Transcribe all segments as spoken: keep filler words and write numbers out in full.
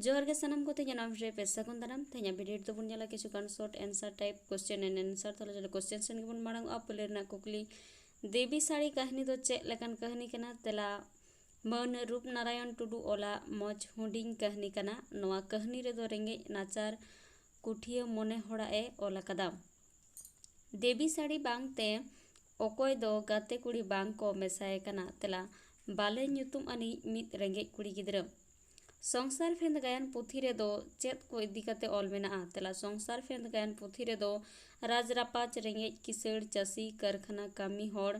ᱡᱚᱦᱟᱨ ᱜᱮ ᱥᱟᱱᱟᱢ ᱠᱚ, ᱛᱮᱦᱮᱧᱟᱜ ᱱᱚᱣᱟ video ᱨᱮ ᱯᱮ ᱥᱟᱹᱜᱩᱱ ᱫᱟᱨᱟᱢ᱾ ᱛᱮᱦᱮᱧᱟᱜ video ᱨᱮᱫᱚ ᱵᱚᱱ ᱧᱮᱞᱟ ᱠᱤᱪᱷᱩ ᱜᱟᱱ short answer type question and answer᱾ ᱛᱟᱦᱚᱞᱮ ᱪᱚᱞᱚ question ᱥᱮᱱ ᱜᱮᱵᱚᱱ ᱢᱟᱲᱟᱝ ᱚᱜᱼᱟ᱾ ᱯᱳᱭᱞᱳ ᱨᱮᱱᱟᱜ ᱠᱩᱠᱞᱤ, ᱫᱮᱵᱤ ᱥᱟᱹᱲᱤ ᱠᱟᱹᱦᱱᱤ ᱫᱚ ᱪᱮᱫ ᱞᱮᱠᱟᱱ ᱠᱟᱹᱦᱱᱤ ᱠᱟᱱᱟ? ᱛᱮᱞᱟ, ᱢᱟᱹᱱ ᱨᱩᱯᱱᱟᱨᱟᱭᱚᱱ ᱴᱩᱰᱩ ᱚᱞᱟᱜ ᱢᱚᱡᱽ ᱦᱩᱰᱤᱧ ᱠᱟᱹᱦᱱᱤ ᱠᱟᱱᱟ᱾ ᱱᱚᱣᱟ ᱠᱟᱹᱦᱱᱤ ᱨᱮᱫᱚ ᱨᱮᱸᱜᱮᱡ ᱱᱟᱪᱟᱨ ᱠᱩᱴᱷᱤᱭᱟᱹ ᱢᱚᱱᱮ ᱦᱚᱲᱟᱜ ᱮ ᱚᱞ ᱟᱠᱟᱫᱟ᱾ ᱫᱮᱵᱤ ᱥᱟᱹᱲᱤ ᱵᱟᱝᱛᱮ ᱚᱠᱚᱭ ᱫᱚ ᱜᱟᱛᱮ ᱠᱩᱲᱤ ᱵᱟᱝ ᱠᱚ ᱢᱮᱥᱟᱭᱮ ᱠᱟᱱᱟ? ᱛᱮᱞᱟ, ᱵᱟᱞᱮ ᱧᱩᱛᱩᱢ ᱟᱹᱱᱤᱡ ᱢᱤᱫ ᱨᱮᱸᱜᱮᱡ ᱠᱩᱲᱤ ᱜᱤᱫᱽᱨᱟᱹ᱾ ᱥᱚᱝᱥᱟᱨ ᱯᱷᱮᱸᱫᱽ ᱜᱟᱭᱟᱱ ᱯᱩᱛᱷᱤ ᱨᱮᱫᱚ ᱪᱮᱫ ᱠᱚ ᱤᱫᱤ ᱠᱟᱛᱮ ᱚᱞ ᱢᱮᱱᱟᱜᱼᱟ? ᱛᱮᱞᱟ, ᱥᱚᱝᱥᱟᱨ ᱯᱷᱮᱸᱫᱽ ᱜᱟᱭᱟᱱ ᱯᱩᱛᱷᱤ ᱨᱮᱫᱚ ᱨᱟᱡᱽ ᱨᱟᱯᱟᱡᱽ, ᱨᱮᱸᱜᱮᱡ ᱠᱤᱥᱟᱹᱲ, ᱪᱟᱹᱥᱤ, ᱠᱟᱹᱨᱠᱷᱟᱱᱟ ᱠᱟᱹᱢᱤ ᱦᱚᱲ,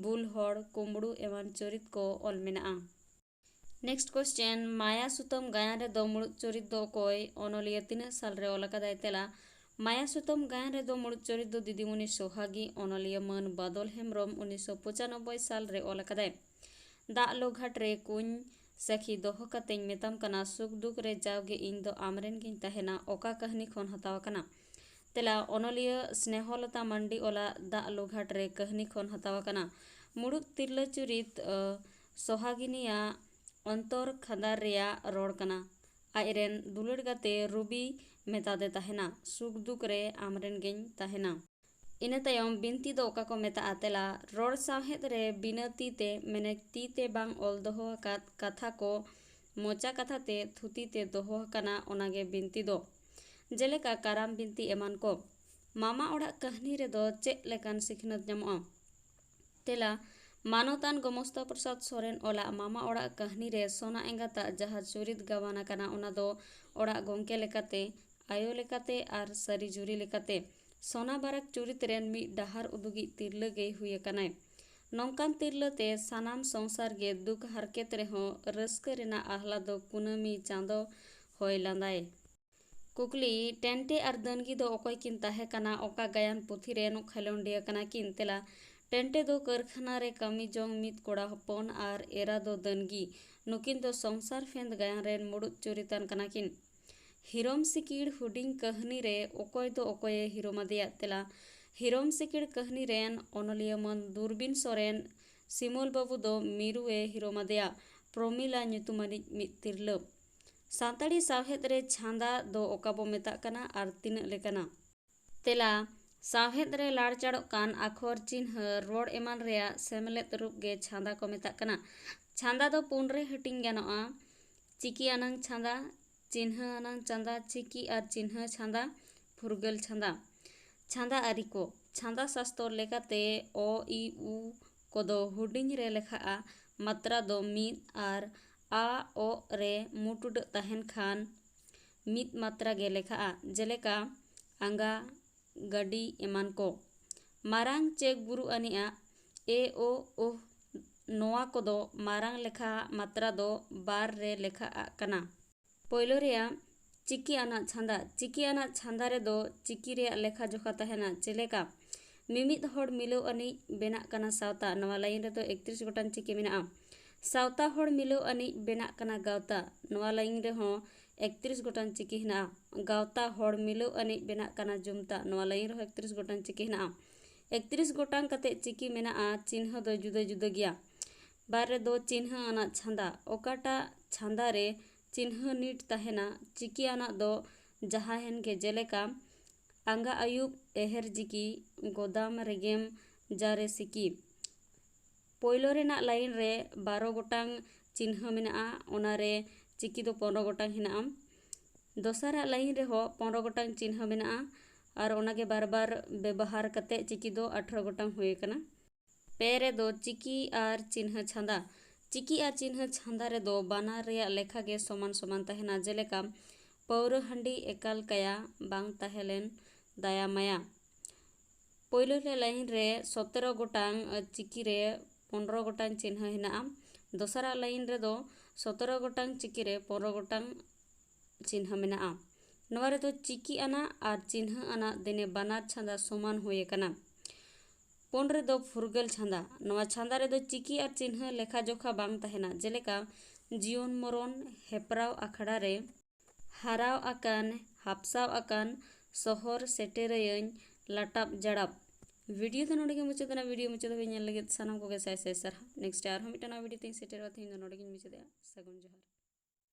ᱵᱩᱞ ᱦᱚᱲ, ᱠᱩᱢᱵᱽᱲᱩ ᱮᱢᱟᱱ ᱪᱚᱨᱤᱛ ᱠᱚ ᱚᱞ ᱢᱮᱱᱟᱜᱼᱟ᱾ Next question, ᱢᱟᱭᱟ ᱥᱩᱛᱟᱹᱢ ᱜᱟᱭᱟᱱ ᱨᱮᱫᱚ ᱢᱩᱲᱩᱫ ᱪᱚᱨᱤᱛ ᱫᱚ ᱚᱠᱚᱭ? ᱚᱱᱚᱞᱤᱭᱟᱹ ᱛᱤᱱᱟᱹᱜ ᱥᱟᱞ ᱨᱮ ᱚᱞ ᱟᱠᱟᱫᱟᱭ? ᱛᱮᱞᱟ, ᱢᱟᱭᱟ ᱥᱩᱛᱟᱹᱢ ᱜᱟᱭᱟᱱ ᱨᱮᱫᱚ ᱢᱩᱲᱩᱫ ᱪᱚᱨᱤᱛ ᱫᱚ ᱫᱤᱫᱤᱢᱩᱱᱤ ᱥᱳᱦᱟᱜᱤ᱾ ᱚᱱᱚᱞᱤᱭᱟᱹ ᱢᱟᱹᱱ ᱵᱟᱫᱚᱞ ᱦᱮᱢᱵᱨᱚᱢ ᱩᱱᱤᱥᱥᱚ ᱯᱚᱸᱪᱟᱱᱚᱵᱵᱳᱭ ᱥᱟᱞ ᱨᱮ ᱚᱞ ᱟᱠᱟᱫᱟᱭ᱾ ᱫᱟᱜ ᱞᱚ ᱜᱷᱟᱴ ᱨᱮ ᱠᱩᱧ ᱥᱟᱹᱠᱷᱤ ᱫᱚᱦᱚ ᱠᱟᱛᱮᱧ ᱢᱮᱛᱟᱢ ᱠᱟᱱᱟ, ᱥᱩᱠ ᱫᱩᱠ ᱨᱮ ᱡᱟᱣᱜᱮ ᱤᱧ ᱫᱚ ᱟᱢᱨᱮᱱ ᱜᱤᱧ ᱛᱟᱦᱮᱱᱟ, ᱚᱠᱟ ᱠᱟᱹᱦᱱᱤ ᱠᱷᱚᱱ ᱦᱟᱛᱟᱣ ᱟᱠᱟᱱᱟ? ᱛᱮᱞᱟ, ᱚᱱᱚᱞᱤᱭᱟᱹ ᱥᱱᱮᱦᱚᱞᱚᱛᱟ ᱢᱟᱱᱰᱤ ᱚᱞᱟᱜ ᱫᱟᱜ ᱞᱚ ᱜᱷᱟᱴ ᱨᱮ ᱠᱟᱹᱦᱱᱤ ᱠᱷᱚᱱ ᱦᱟᱛᱟᱣ ᱟᱠᱟᱱᱟ᱾ ᱢᱩᱲᱩᱫ ᱛᱤᱨᱞᱟᱹ ᱪᱩᱨᱤᱛ, ᱟᱹ, ᱥᱚᱦᱟᱜᱤᱱᱤᱭᱟᱜ ᱚᱱᱛᱚᱨ ᱠᱷᱟᱸᱫᱟᱨ ᱨᱮᱭᱟᱜ ᱨᱚᱲ ᱠᱟᱱᱟ᱾ ᱟᱡᱨᱮᱱ ᱫᱩᱞᱟᱹᱲ ᱜᱟᱛᱮ ᱨᱩᱵᱤ ᱢᱮᱛᱟᱫᱮ ᱛᱟᱦᱮᱱᱟ, ᱥᱩᱠ ᱫᱩᱠ ᱨᱮ ᱟᱢᱨᱮᱱ ᱜᱮᱧ ᱛᱟᱦᱮᱱᱟ᱾ ᱤᱱᱟᱹ ᱛᱟᱭᱚᱢ ᱵᱤᱱᱛᱤ ᱫᱚ ᱚᱠᱟ ᱠᱚ ᱢᱮᱛᱟᱜᱼᱟ? ᱛᱮᱞᱟ, ᱨᱚᱲ ᱥᱟᱶᱦᱮᱫ ᱨᱮ ᱵᱤᱱᱟᱹ ᱛᱤ ᱛᱮ, ᱢᱮᱱᱮ ᱛᱤ ᱛᱮ ᱵᱟᱝ ᱚᱞ ᱫᱚᱦᱚ ᱟᱠᱟᱫ ᱠᱟᱛᱷᱟ ᱠᱚ ᱢᱚᱪᱟ ᱠᱟᱛᱷᱟ ᱛᱮ ᱛᱷᱩᱛᱤ ᱛᱮ ᱫᱚᱦᱚ ᱟᱠᱟᱱᱟ, ᱚᱱᱟᱜᱮ ᱵᱤᱱᱛᱤ ᱫᱚ᱾ ᱡᱮᱞᱮᱠᱟ ᱠᱟᱨᱟᱢ ᱵᱤᱱᱛᱤ ᱮᱢᱟᱱ ᱠᱚ᱾ ᱢᱟᱢᱟ ᱚᱲᱟᱜ ᱠᱟᱹᱦᱱᱤ ᱨᱮᱫᱚ ᱪᱮᱫ ᱞᱮᱠᱟᱱ ᱥᱤᱠᱷᱱᱟᱹᱛ ᱧᱟᱢᱚᱜᱼᱟ? ᱛᱮᱞᱟ, ᱢᱟᱱᱚᱛᱟᱱ ᱜᱚᱢᱚᱥᱛᱟ ᱯᱨᱚᱥᱟᱫᱽ ᱥᱚᱨᱮᱱ ᱚᱞᱟᱜ ᱢᱟᱢᱟ ᱚᱲᱟᱜ ᱠᱟᱹᱦᱱᱤ ᱨᱮ ᱥᱚᱱᱟ ᱮᱸᱜᱟᱛᱟᱜ ᱡᱟᱦᱟᱸ ᱪᱩᱨᱤᱛ ᱜᱟᱵᱟᱱ ᱟᱠᱟᱱᱟ, ᱚᱱᱟ ᱫᱚ ᱚᱲᱟᱜ ᱜᱚᱢᱠᱮ ᱞᱮᱠᱟᱛᱮ, ᱟᱭᱳ ᱞᱮᱠᱟᱛᱮ ᱟᱨ ᱥᱟᱹᱨᱤ ᱡᱩᱨᱤ ᱞᱮᱠᱟᱛᱮ᱾ ᱥᱚᱱᱟ ᱵᱟᱨᱟᱠ ᱪᱩᱨᱤᱛ ᱨᱮᱱ ᱢᱤᱫ ᱰᱟᱦᱟᱨ ᱩᱫᱩᱜᱤᱡ ᱛᱤᱨᱞᱟᱹ ᱜᱮᱭ ᱦᱩᱭ ᱟᱠᱟᱱᱟᱭ᱾ ᱱᱚᱝᱠᱟᱱ ᱛᱤᱨᱞᱟᱹ ᱛᱮ ᱥᱟᱱᱟᱢ ᱥᱚᱝᱥᱟᱨ ᱜᱮ ᱫᱩᱠ ᱦᱟᱨᱠᱮᱛ ᱨᱮᱦᱚᱸ ᱨᱟᱹᱥᱠᱟᱹ ᱨᱮᱱᱟᱜ ᱟᱦᱞᱟ ᱫᱚ ᱠᱩᱱᱟᱹᱢᱤ ᱪᱟᱸᱫᱚ ᱦᱚᱭ ᱞᱟᱸᱫᱟᱭ᱾ ᱠᱩᱠᱞᱤ, ᱴᱮᱱᱴᱮ ᱟᱨ ᱫᱟᱹᱱᱜᱤ ᱫᱚ ᱚᱠᱚᱭ ᱠᱤᱱ ᱛᱟᱦᱮᱸ ᱠᱟᱱᱟ? ᱚᱠᱟ ᱜᱟᱭᱟᱱ ᱯᱩᱛᱷᱤ ᱨᱮᱱ ᱠᱷᱮᱞᱳᱱᱰᱤᱭᱟᱹ ᱠᱟᱱᱟ ᱠᱤᱱ? ᱛᱮᱞᱟ, ᱴᱮᱱᱴᱮ ᱫᱚ ᱠᱟᱹᱨᱠᱷᱟᱱᱟ ᱨᱮ ᱠᱟᱹᱢᱤ ᱡᱚᱝ ᱢᱤᱫ ᱠᱚᱲᱟ ᱦᱚᱯᱚᱱ ᱟᱨ ᱮᱨᱟ ᱫᱚ ᱫᱟᱹᱱᱜᱤ᱾ ᱱᱩᱠᱤᱱ ᱫᱚ ᱥᱚᱝᱥᱟᱨ ᱯᱷᱮᱸᱫᱽ ᱜᱟᱭᱟᱱ ᱨᱮᱱ ᱢᱩᱲᱩᱫ ᱪᱚᱨᱤᱛᱟᱱ ᱠᱟᱱᱟ ᱠᱤᱱ᱾ ᱦᱤᱨᱚᱢ ᱥᱤᱠᱤᱲ ᱦᱩᱰᱤᱧ ᱠᱟᱹᱦᱱᱤ ᱨᱮ ᱚᱠᱚᱭ ᱫᱚ ᱚᱠᱚᱭᱮ ᱦᱤᱨᱚᱢ ᱟᱫᱮᱭᱟ? ᱛᱮᱞᱟ, ᱦᱤᱨᱚᱢ ᱥᱤᱠᱤᱲ ᱠᱟᱹᱦᱱᱤ ᱨᱮᱱ ᱚᱱᱚᱞᱤᱭᱟᱹ ᱢᱟᱹᱱ ᱫᱩᱨᱵᱤᱱ ᱥᱚᱨᱮᱱ ᱥᱤᱢᱚᱞ ᱵᱟᱹᱵᱩ ᱫᱚ ᱢᱤᱨᱩᱭᱮ ᱦᱤᱨᱚᱢ ᱟᱫᱮᱭᱟ, ᱯᱨᱚᱢᱤᱞᱟ ᱧᱩᱛᱩᱢᱟᱱᱤᱡ ᱢᱤᱫ ᱛᱤᱨᱞᱟᱹ᱾ ᱥᱟᱱᱛᱟᱲᱤ ᱥᱟᱶᱦᱮᱫ ᱨᱮ ᱪᱷᱟᱸᱫᱟ ᱫᱚ ᱚᱠᱟ ᱵᱚ ᱢᱮᱛᱟᱜ ᱠᱟᱱᱟ ᱟᱨ ᱛᱤᱱᱟᱹᱜ ᱞᱮᱠᱟᱱᱟ? ᱛᱮᱞᱟ, ᱥᱟᱶᱦᱮᱫ ᱨᱮ ᱞᱟᱲᱪᱟᱲᱚᱜ ᱠᱟᱱ ᱟᱠᱷᱚᱨ, ᱪᱤᱱᱦᱟᱹ, ᱨᱚᱲ ᱮᱢᱟᱱ ᱨᱮᱭᱟᱜ ᱥᱮᱢᱞᱮᱫ ᱨᱩᱯ ᱜᱮ ᱪᱷᱟᱸᱫᱟ ᱠᱚ ᱢᱮᱛᱟᱜ ᱠᱟᱱᱟ᱾ ᱪᱷᱟᱸᱫᱟ ᱫᱚ ᱯᱩᱱ ᱨᱮ ᱦᱟᱹᱴᱤᱧ ᱜᱟᱱᱚᱜᱼᱟ: ᱪᱤᱠᱤ ᱟᱱᱟᱝ ᱪᱷᱟᱸᱫᱟ, ᱪᱤᱱᱦᱟᱹ ᱟᱱᱟᱝ ᱪᱷᱟᱸᱫᱟ, ᱪᱤᱠᱤ ᱟᱨ ᱪᱤᱱᱦᱟᱹ ᱪᱷᱟᱸᱫᱟ, ᱯᱷᱩᱨᱜᱟᱹᱞ ᱪᱷᱟᱸᱫᱟ᱾ ᱪᱷᱟᱸᱫᱟ ᱟᱹᱨᱤ ᱠᱚ᱾ ᱪᱷᱟᱸᱫᱟ ᱥᱟᱥᱛᱚᱨ ᱞᱮᱠᱟᱛᱮ ᱚ, ᱤ, ᱩ ᱠᱚᱫᱚ ᱦᱩᱰᱤᱧ ᱨᱮ ᱞᱮᱠᱷᱟᱜᱼᱟ᱾ ᱢᱟᱛᱨᱟ ᱫᱚ ᱢᱤᱫ ᱟᱨ ᱟ, ᱚ ᱨᱮ ᱢᱩᱴᱩᱰᱟᱹᱜ ᱛᱟᱦᱮᱱ ᱠᱷᱟᱱ ᱢᱤᱫ ᱢᱟᱛᱨᱟ ᱜᱮ ᱞᱮᱠᱷᱟᱜᱼᱟ, ᱡᱮᱞᱮᱠᱟ ᱟᱸᱜᱟ, ᱜᱟᱹᱰᱤ ᱮᱢᱟᱱ ᱠᱚ᱾ ᱢᱟᱨᱟᱝ ᱪᱮ ᱜᱩᱨᱩ ᱟᱹᱱᱤᱡᱼᱟ ᱮ, ᱳ, ᱳᱦ, ᱱᱚᱣᱟ ᱠᱚᱫᱚ ᱢᱟᱨᱟᱝ ᱞᱮᱠᱷᱟ ᱢᱟᱛᱨᱟ ᱫᱚ ᱵᱟᱨ ᱨᱮ ᱞᱮᱠᱷᱟᱜ ᱠᱟᱱᱟ᱾ ᱯᱳᱭᱞᱳ ᱨᱮᱭᱟᱜ ᱪᱤᱠᱤ ᱟᱱᱟᱜ ᱪᱷᱟᱸᱫᱟ᱾ ᱪᱤᱠᱤ ᱟᱱᱟᱜ ᱪᱷᱟᱸᱫᱟ ᱨᱮᱫᱚ ᱪᱤᱠᱤ ᱨᱮᱭᱟᱜ ᱞᱮᱠᱷᱟ ᱡᱚᱠᱷᱟ ᱛᱟᱦᱮᱱᱟ, ᱡᱮᱞᱮᱠᱟ ᱢᱤᱢᱤᱫ ᱦᱚᱲ ᱢᱤᱞᱟᱹᱣ ᱟᱹᱱᱤᱡ ᱵᱮᱱᱟᱜ ᱠᱟᱱᱟ ᱥᱟᱶᱛᱟ᱾ ᱱᱚᱣᱟ ᱞᱟᱭᱤᱱ ᱨᱮᱫᱚ ᱮᱠᱛᱨᱤᱥ ᱜᱚᱴᱟᱝ ᱪᱤᱠᱤ ᱢᱮᱱᱟᱜᱼᱟ᱾ ᱥᱟᱶᱛᱟ ᱦᱚᱲ ᱢᱤᱞᱟᱹᱣ ᱟᱹᱱᱤᱡ ᱵᱮᱱᱟᱜ ᱠᱟᱱᱟ ᱜᱟᱶᱛᱟ᱾ ᱱᱚᱣᱟ ᱞᱟᱭᱤᱱ ᱨᱮᱦᱚᱸ ᱮᱠᱛᱨᱤᱥ ᱜᱚᱴᱟᱝ ᱪᱤᱠᱤ ᱦᱮᱱᱟᱜᱼᱟ᱾ ᱜᱟᱶᱛᱟ ᱦᱚᱲ ᱢᱤᱞᱟᱹᱣ ᱟᱹᱱᱤᱡ ᱵᱮᱱᱟᱜ ᱠᱟᱱᱟ ᱡᱩᱢᱛᱟ᱾ ᱱᱚᱣᱟ ᱞᱟᱭᱤᱱ ᱨᱮᱦᱚᱸ ᱮᱠᱛᱨᱤᱥ ᱜᱚᱴᱟᱝ ᱪᱤᱠᱤ ᱦᱮᱱᱟᱜᱼᱟ᱾ ᱮᱠᱛᱨᱤᱥ ᱜᱚᱴᱟᱝ ᱠᱟᱛᱮ ᱪᱤᱠᱤ ᱢᱮᱱᱟᱜᱼᱟ, ᱪᱤᱱᱦᱟᱹ ᱫᱚ ᱡᱩᱫᱟᱹ ᱡᱩᱫᱟᱹ ᱜᱮᱭᱟ᱾ ᱵᱟᱨ ᱨᱮᱫᱚ ᱪᱤᱱᱦᱟᱹ ᱟᱱᱟᱜ ᱪᱷᱟᱸᱫᱟ᱾ ᱚᱠᱟᱴᱟᱜ ᱪᱷᱟᱸᱫᱟ ᱨᱮ ᱪᱤᱱᱦᱟᱹ ᱱᱤᱴ ᱛᱟᱦᱮᱱᱟ? ᱪᱤᱠᱤ ᱟᱱᱟᱜ ᱫᱚ ᱡᱟᱦᱟᱸᱭᱮᱱ ᱜᱮ, ᱡᱮᱞᱮᱠᱟ ᱟᱸᱜᱟ ᱟᱹᱭᱩᱵ, ᱮᱦᱮᱨ ᱡᱤᱠᱤ, ᱜᱚᱫᱟᱢ ᱨᱮᱜᱮᱢ ᱡᱟᱨᱮ ᱥᱤᱠᱤ᱾ ᱯᱳᱭᱞᱳ ᱨᱮᱱᱟᱜ ᱞᱟᱭᱤᱱ ᱨᱮ ᱵᱟᱨᱚ ᱜᱚᱴᱟᱝ ᱪᱤᱱᱦᱟᱹ ᱢᱮᱱᱟᱜᱼᱟ, ᱚᱱᱟᱨᱮ ᱪᱤᱠᱤ ᱫᱚ ᱯᱚᱱᱨᱚ ᱜᱚᱴᱟᱝ ᱦᱮᱱᱟᱜᱼᱟ᱾ ᱫᱚᱥᱟᱨᱟᱜ ᱞᱟᱭᱤᱱ ᱨᱮᱦᱚᱸ ᱯᱚᱱᱨᱚ ᱜᱚᱴᱟᱝ ᱪᱤᱱᱦᱟᱹ ᱢᱮᱱᱟᱜᱼᱟ ᱟᱨ ᱚᱱᱟᱜᱮ ᱵᱟᱨ ᱵᱟᱨ ᱵᱮᱵᱚᱦᱟᱨ ᱠᱟᱛᱮ ᱪᱤᱠᱤ ᱫᱚ ᱟᱴᱷᱨᱚ ᱜᱚᱴᱟᱝ ᱦᱩᱭ ᱟᱠᱟᱱᱟ᱾ ᱯᱮ ᱨᱮᱫᱚ ᱪᱤᱠᱤ ᱟᱨ ᱪᱤᱱᱦᱟᱹ ᱪᱷᱟᱸᱫᱟ᱾ ᱪᱤᱠᱤ ᱟᱨ ᱪᱤᱱᱦᱟᱹ ᱪᱷᱟᱸᱫᱟ ᱨᱮᱫᱚ ᱵᱟᱱᱟᱨ ᱨᱮᱭᱟᱜ ᱞᱮᱠᱷᱟ ᱜᱮ ᱥᱚᱢᱟᱱ ᱥᱚᱢᱟᱱ ᱛᱟᱦᱮᱱᱟ, ᱡᱮᱞᱮᱠᱟ ᱯᱟᱹᱣᱨᱟᱹ ᱦᱟᱺᱰᱤ ᱮᱠᱟᱞ ᱠᱟᱭᱟ, ᱵᱟᱝ ᱛᱟᱦᱮᱸ ᱞᱮᱱ ᱫᱟᱭᱟ ᱢᱟᱭᱟ᱾ ᱯᱳᱭᱞᱳ ᱨᱮ ᱞᱟᱭᱤᱱ ᱨᱮ ᱥᱚᱛᱨᱚ ᱜᱚᱴᱟᱝ ᱪᱤᱠᱤ ᱨᱮ ᱯᱚᱱᱨᱚ ᱜᱚᱴᱟᱝ ᱪᱤᱱᱦᱟᱹ ᱦᱮᱱᱟᱜᱼᱟ᱾ ᱫᱚᱥᱟᱨᱟᱜ ᱞᱟᱭᱤᱱ ᱨᱮᱫᱚ ᱥᱚᱛᱨᱚ ᱜᱚᱴᱟᱝ ᱪᱤᱠᱤ ᱨᱮ ᱯᱚᱱᱨᱚ ᱜᱚᱴᱟᱝ ᱪᱤᱱᱦᱟᱹ ᱢᱮᱱᱟᱜᱼᱟ᱾ ᱱᱚᱣᱟ ᱨᱮᱫᱚ ᱪᱤᱠᱤ ᱟᱱᱟᱜ ᱟᱨ ᱪᱤᱱᱦᱟᱹ ᱟᱱᱟᱜ ᱫᱮᱱᱮ ᱵᱟᱱᱟᱨ ᱪᱷᱟᱸᱫᱟ ᱥᱚᱢᱟᱱ ᱦᱩᱭ ᱟᱠᱟᱱᱟ᱾ ᱯᱩᱱ ᱨᱮᱫᱚ ᱯᱷᱩᱨᱜᱟᱹᱞ ᱪᱷᱟᱸᱫᱟ᱾ ᱱᱚᱣᱟ ᱪᱷᱟᱸᱫᱟ ᱨᱮᱫᱚ ᱪᱤᱠᱤ ᱟᱨ ᱪᱤᱱᱦᱟᱹ ᱞᱮᱠᱷᱟ ᱡᱚᱠᱷᱟ ᱵᱟᱝ ᱛᱟᱦᱮᱱᱟ, ᱡᱮᱞᱮᱠᱟ ᱡᱤᱭᱚᱱ ᱢᱚᱨᱚᱱ, ᱦᱮᱯᱨᱟᱣ ᱟᱠᱷᱲᱟ ᱨᱮ ᱦᱟᱨᱟᱣ ᱟᱠᱟᱱ, ᱦᱟᱯᱥᱟᱣ ᱟᱠᱟᱱ, ᱥᱚᱦᱚᱨ ᱥᱮᱴᱮᱨᱟᱹᱭᱟᱹᱧ, ᱞᱟᱴᱟᱵ ᱡᱟᱲᱟᱵ᱾ ᱵᱷᱤᱰᱤᱭᱳ ᱫᱚ ᱱᱚᱰᱮ ᱜᱮ ᱢᱩᱪᱟᱹᱫ ᱮᱱᱟ᱾ ᱵᱷᱤᱰᱤᱭᱳ ᱢᱩᱪᱟᱹᱫ ᱫᱷᱟᱹᱵᱤᱡ ᱧᱮᱞ ᱞᱟᱹᱜᱤᱫ ᱥᱟᱱᱟᱢ ᱠᱚᱜᱮ ᱥᱟᱭ ᱥᱟᱭ ᱥᱟᱨᱦᱟᱣ᱾ ᱱᱮᱠᱥᱴ ᱟᱨᱦᱚᱸ ᱢᱤᱫᱴᱟᱝ ᱱᱟᱣᱟ ᱵᱷᱤᱰᱤᱭᱳ ᱛᱤᱧ ᱥᱮᱴᱮᱨᱚᱜᱼᱟ᱾ ᱛᱮᱦᱮᱧ ᱫᱚ ᱱᱚᱰᱮ ᱜᱤᱧ ᱢᱩᱪᱟᱹᱫᱮᱜᱼᱟ᱾ ᱥᱟᱹᱜᱩᱱ ᱡᱚᱦᱟᱨ᱾